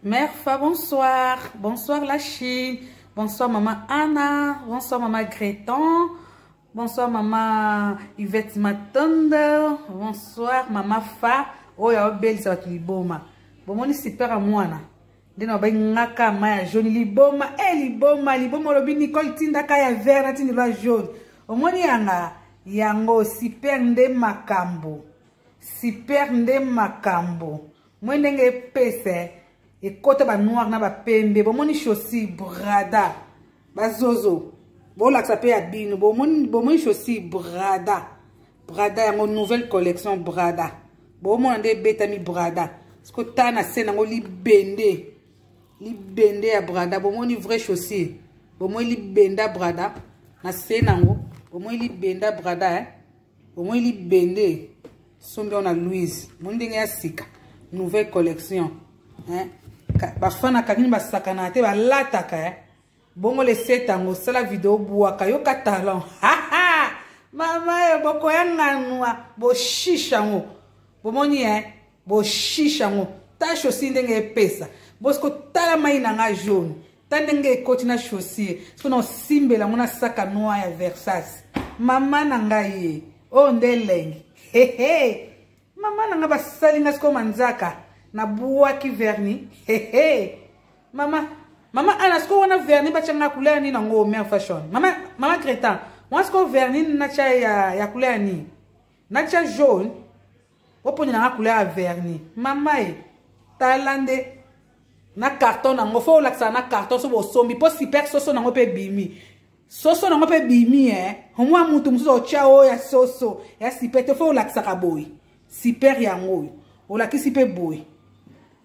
Merfa, bonsoir. Bonsoir la Chine. Bonsoir maman Anna. Bonsoir maman Greton. Bonsoir maman Yvette Matanda. Bonsoir maman Fa. Oyo abelisa bato liboma. Bomoni super ya mwana. Nde na bengaka ma ya jaune liboma. Eh liboma, liboma olobi Nicole tindaka ya vert na tindelo ya jaune. Omoni yanga yango super nde makambo. Super nde makambo. Moi ndenge epesa ekota ba noir na ba pembe. Bomoni chaussure brada. Bazozo. Bolakisa pe ya bino. Bomoni bomoni chaussure brada. Brada yango nouvelle collection brada. Bomona nde ebetami brada. Siko ta na se nango libende. Libende ya brada. Bomoni vraie chaussure. Bomoni libenda brada na se nango. Bomoni libenda brada eh. Bomoni libende sombi na Louise. Bomoni ndenge ya sika. Nouvelle collection. Hein? Bafana kanini basakana te balataka eh? Bongo le set yango sala video bwaka yoka talent. Mama yo bokoya nganwa boshisha yango. Bomoni eh? Boshisha yango. Ta chaussure ndenge epesa. Bosiko tala mai na nga jaune. Ta ndenge ekoti na chaussure. Siko na osimbela yango na saka noir ya Versace. Mama na ngai ye. Oyo nde elengi. Hehe. Mama na nga basali nga siko manzaka. Na bwaki vernis. Hehe. Mama, mama Anna siko wana vernis batia nga couleur nini nango mère fashion. Mama, mama Crétin. Wana siko vernis na tia ya ya couleur nini? Na tia jaune. Oponi na nga couleur ya vernis. Mama e. Tala nde na carton nango fo olakisa na carton so bosombi po super soso nango pe bimi. Soso nango pe bimi eh. Omwa mutu mususu otya oyo ya soso ya super te fo olakisaka boye. Super yango oyo. Olakisi pe boye.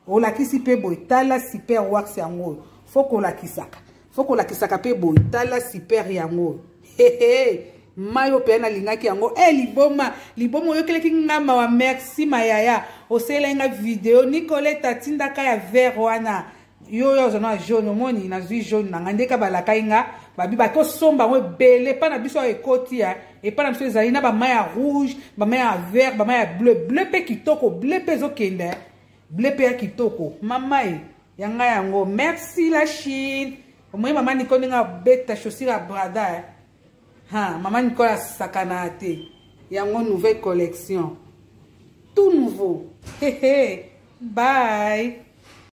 Olakisi pe boye. Tala super wax yango oyo. Fo kolakisaka. Fo kolakisaka pe boye. Tala super yango oyo. Hehe. Mayo pe nalingaki yango. Eh liboma, liboma oyokelaki nga mawa merci mayaya. Oselaki nga video Nicolette atindaka ya vert wana. Yo yo ozana jaune omoni nazwi jaune na nga ndeka balakai nga babi bakosomba yango ebele epai na biso awa ekoti ya epai na biso ezali na bamai ya rouge, bamai ya vert, bamai ya bleu. Bleu mpe kitoko, bleu mpe ezokende. Bleu mpe ya kitoko. Mama e ya nga yango. Merci la Chine. Omoni mama Nicole ndenge abeta chaussure ya brada eh. Ha, mama Nicole asakana te. Yango nouvelle collection. Tout nouveau. Hehe. Bye.